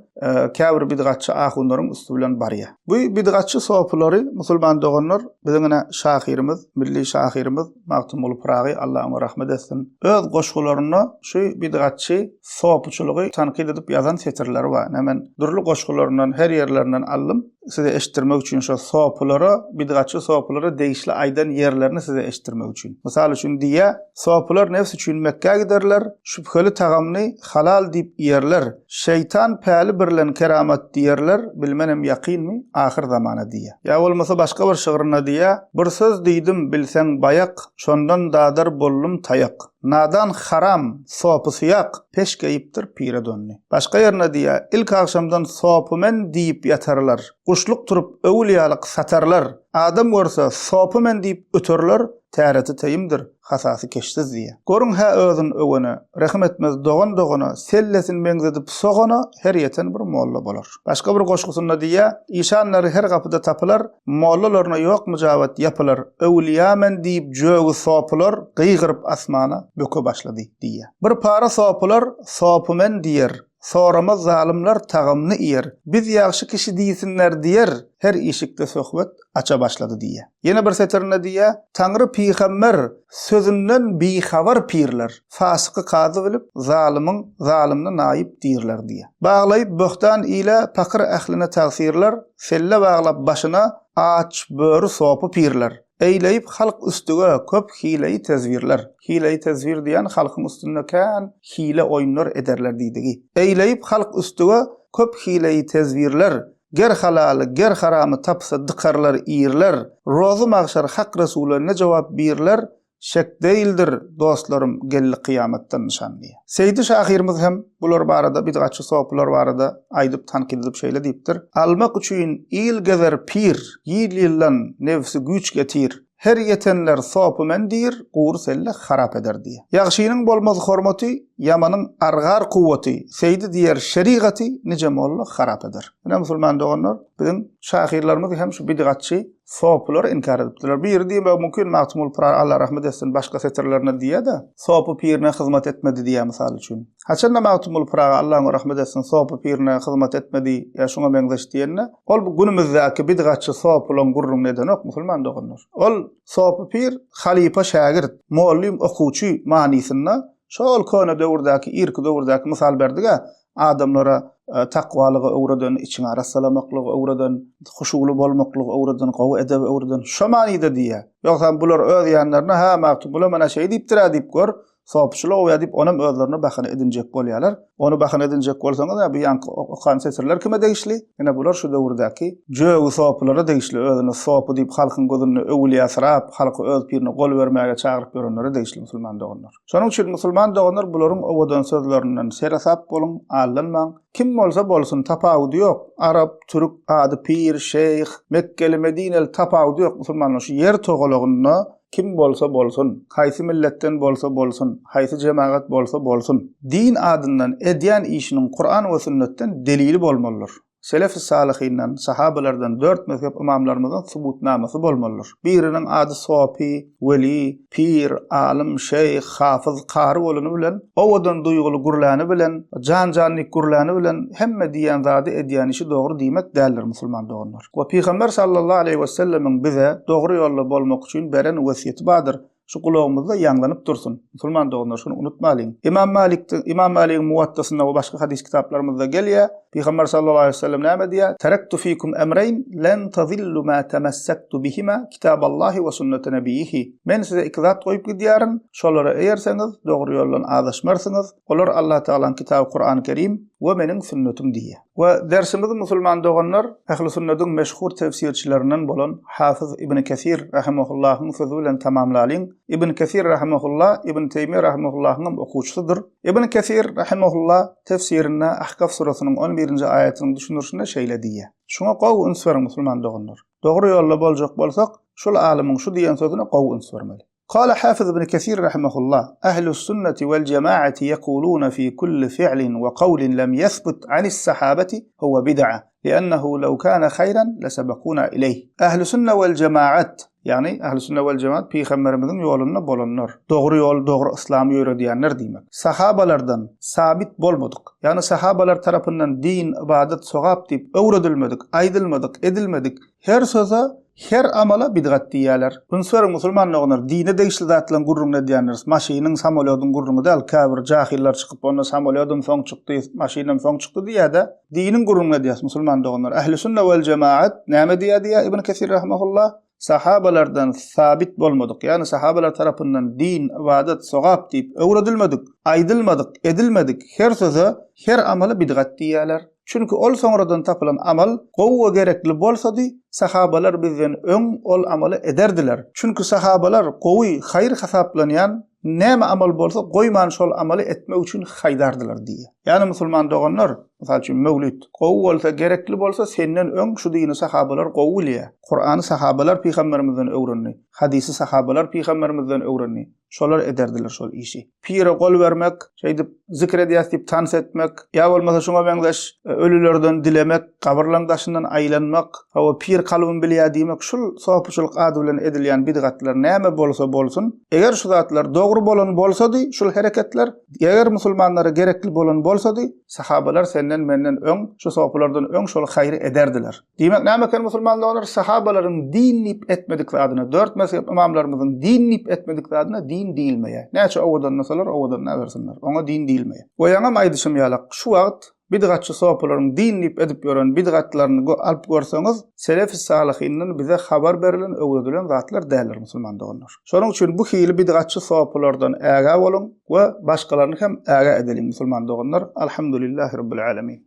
[SPEAKER 1] käbir bidgatçy ahunlaryň üsti bilen barýar. Bu bidgatçy sopulary musulman doganlar biziň ine şahyrymyz milli şahyrymyz Magtymguly Pyragy Allah oňa rahmet etsin öz goşgularynda şu bidgatçy sopuçylygy tankyt edip ýazan setirleri bar. Ine men dürli goşgularyndan her ýerlerinden aldym. Size eşitdirmek üçin şo sopulara, bidgatçy sopulara degişli aýdan ýerlerini size eşitdirmek üçin. Mysal üçin diýýär, Sopular nebs üçin Mekgä giderler, şübheli tagamny halal diýip iýerler. Şeýtan päli birlen keramat diýerler, bilmenem ýakynmy ahyr zamana diýýär. Ýa bolmasa başga bir şygrynda diýýär, Bir söz diýdim bilseň baýak, şondan dadar boldum taýak. Nadan haram, sopy syýak, peş geýipdir pire donny. Başga ýerinde diýýär, Ilk agşamdan sopy men diýip ýatarlar, Guşluk turup öwülýalyk satarlar, Adam görse, sopy men diýip öterler, Täreti teýimdir, hasasy keşsiz diýýär. Görüň hä özün öwene, Rehim etmez dogan-dogana, Sellesin meňzedip sogana, Her ýeten bir molla bolar. Başga bir goşgusynda diýýär, Işanlary her gapyda tapylar, Mollalaryna ýok myjabat ýapylar, Öwülýa men diýip jögi sopylar, Gygyryp asmana böke başlady diýýär. Bir para sopylar, Sopy men diýer, Soramaz zalymlar tagamny iýer. Biz ýagşy kişi diýsinler diýer, Her işikde söhbet aça başlady diýýär. Ýene bir setirinde diýýär, Taňry pygamber sözünden bihabar pirler, Fasyky kazy bilip, zalymyň zalymny naýyp diýrler diýýär. Baglaýyp böhtan ile pakyr ähline tagsyrlar, Selle baglap başyna aç böri sopy pirler. Eýleýip halk üstüge köp hileýi tezwirler. Hileýi tezwir diýen halkyň üstünde kän hile oýunlar ederler diýdigi. Eýleýip halk üstüge köp hileýi tezwirler. Ger halaly, ger haramy tapsa dykarlar, iýrler. Rozy magşar Hak Resula ne jogap birler, Şek deýildir, dostlarym, geldi kyýamatdan nyşan diýýär. Seýdi şahyrymyz hem bular barada, bidgatçy sopylar barada aýdyp, tankyt edip şeýle diýipdir, Almak üçin il gezer pir, Ýyl-ýyldan nebsi güýç getir, Her ýetenler sopy men diýr, Gury selle harap eder diýýär. Ýagşynyň bolmaz hormaty, Ýamanyň argar kuwwaty, Seýdi diýer şerigaty, Nije molla harap eder. Ine, musulman doganlar, biziň şahyrlarymyz hem şu bidgatçy Sopulary inkär edipdirler. Biri diýmegi mümkin, Magtymguly Pyragy Allah rahmet etsin başga setirlerinde diýýär-de, Sopy pirine hyzmat etmedi diýýär mysal üçin. Haçanda Magtymguly Pyragy Allah oňa rahmet etsin sopy pirine hyzmat etmedi ýa şuňa meňzeş diýende, ol bu günümizdäki bidgatçy sopularyň gürrüňini edenok musulman doganlar. Ol sopy pir halypa şägirt, mollym okuwçy manysynda şol köne döwürdäki irki döwürdäki mysal berdig-ä, Adamlara takwalygy öwreden, içiňi arassalamaklygy öwreden, huşuly bolmaklygy öwreden, gowy edebi öwreden. Şo manyda diýýär. Ýogsam bular öz ýanlaryna, hä, Magtymgulam ana şeý diýipdir-ä diýip gör, Sopuçylyk owýar diýip, onam özlerine bahana edinjek bolýarlar. Ony bahana edinjek bolsaňyz, bu ýaňky okan setirler kime degişli? Ine bular şu döwürdäki jögi sopulara degişli, özüne sopy diýip halkyň gözünde öwülýasyrap, halky öz pirine gol bermäge çagyryp ýörenlere degişli musulman doganlar. Şonuň üçin musulman doganlar bularyň owadan sözlerinden seresap boluň, aldanmaň. Kim bolsa bolsun tapawudy ýok, arap, türk, ady pir, şeýh, mekgeli, medineli tapawudy ýok musulmanlar şu ýer togalagynda kim bolsa bolsun, haýsy milletden bolsa bolsun, haýsy jemagat bolsa bolsun, din adyndan edýän işiniň Kuran we sünnetden delili bolmalydyr. Selefi salyhyndan, sahabalardan, dört mezhep ymamlarymyzdan subutnamasy bolmalydyr. Biriniň ady sopy, weli, pir, alym, şeýh, hafyz, kary bolany bilen, owadan duýguly gürläni bilen, jan-jan diýip gürläni bilen hemme diýýän zady, edýän işi dogry diýmek däldir musulman doganlar. We Pygamber sallallahu aleýhi wesellemiň bize dogry ýolda bolmak üçin beren wesýeti bardyr. Şu gulagymyzda ýaňlanyp dursun. Musulman doganlar şuny unutmalyň. Imam Malikde, Imam Maligiň Muwattasynda we başga hadys kitaplarymyzda gelýär. Pygamber sallallahu aleýhi we sellem näme diýýär? Terektu fikum emreýn len tazillu ma temassaktu bihima kitaballahi we sunnete nebiýihi. Men size iki zat goýup gidýärin, şolara eýerseňiz, dogry ýoldan azaşmarsyňyz. Olar Allah Tagalaň kitaby Kurany Kerim we meniň sünnetim diýýär. We dersimizi musulman doganlar Ähli sünnediň meşhur tefsirçilerinden bolan Hafyz Ibn Kesir rahimahullahyň sözi bilen tamamlalyň. Ibn Kesir rahimahullah Ibn Teýmiýe rahimahullahyň hem okuwçysydyr. Ibn Kesir rahimahullah tefsirinde Ahkaf surasynyň on birinji aýatynyň düşündirişinde şeýle diýýär. Şuňa gowy üns beriň musulman doganlar. Dogry ýolda boljak bolsak, şul alymyň şu diýen sözüne gowy üns bermeli. Kala Hafiz ibn Kesir rahimehullah, Ehlus sünneti vel cemaati yekulune fi kulli fi'lin ve kavlin lem yesbut anis sahabeti huve bid'a, li'ennehu lev kâne hayran lesebekûnâ ileyh. Ehli sünne vel cemaat, ýagny ehli sünne vel cemaat pygamberimiziň ýolunda bolanlar, dogry ýol, dogry yslamy ýöredýänler diýmek. Sahabalardan sabit bolmadyk, ýagny sahabalar tarapyndan din, ybadat, sogap diýip öwredilmedik, aýdylmadyk, edilmedik Her söze, her amala bidgat diýýärler. Üns beriň musulman doganlar, dine degişli zatlaryň gürrüňini edýändiris. Maşynyň, samolýodyň gürrüňi däl. Käbir jahyllar çykyp onda samolýodam soň çykdy, maşynam soň çykdy diýýär-de. Diniň gürrüňini edýäs musulman doganlar. Ähli sünne wel jemaat näme diýýär diýýär Ibn Kesir rahimehullah? Sahabalardan sabit bolmadyk, ýagny sahabalar tarapyndan din, ybadat, sogap diýip öwredilmedik, aýdylmadyk, edilmedik her söze, her amala bidgat diýýärler. Çünki ol soňradan tapylan amal gowy we gerekli bolsady, sahabalar bizden öň ol amaly ederdiler. Çünki sahabalar gowy, haýyr hasaplanýan näme amal bolsa goýman şol amaly etmek üçin haýdardylar diýýär. Ýagny musulman doganlar, mysal üçin möwlit, gowy bolsa, gerekli bolsa senden öň şu dini sahabalar gowy bilýär. Kurany sahabalar pygamberimizden öwrendi. Hadysy sahabalar pygamberimizden öwrendi. Şolar ederdiler şol işi. Pire gol bermek, şeýdip zikr edýäs diýip tans etmek, ýa bolmasa şuňa meňzeş e, ölülerden dilemek, gabyrlaryň daşyndan aýlanmak, hawa pir kalbym bilýär diýmek, şul sopuçylyk ady bilen edilýän bidgatlar näme bolsa bolsun, eger şu zatlar dogry bolan bolsady, şul hereketler, eger musulmanlara gerekli bolan bolsady, sahabalar senden menden öň, şu sopulardan öň şol haýry ederdiler. Diýmek näme eken musulman doganlar sahabalaryň din diýip etmedik zadyna, dört mezhep ymamlarymyzyň din diýip etmedik zadyna din diýilmeýär. Näçe owadanlasalar owadanlabersinler. Oňa din diýilmeýär. We ýaňam aýdyşym ýalak, şu wagt bidgatçy sopularyň din diýip edip ýören bidgatlaryny alyp görseňiz, selefi salyhyndan bize habar berlen, öwredilen zatlar däldir musulman doganlar. Şonuň üçin bu hili bidgatçy sopulardan ägä boluň we başgalaryny hem ägä edeliň musulman doganlar. Alhamdulillahi Rabbil Alemin.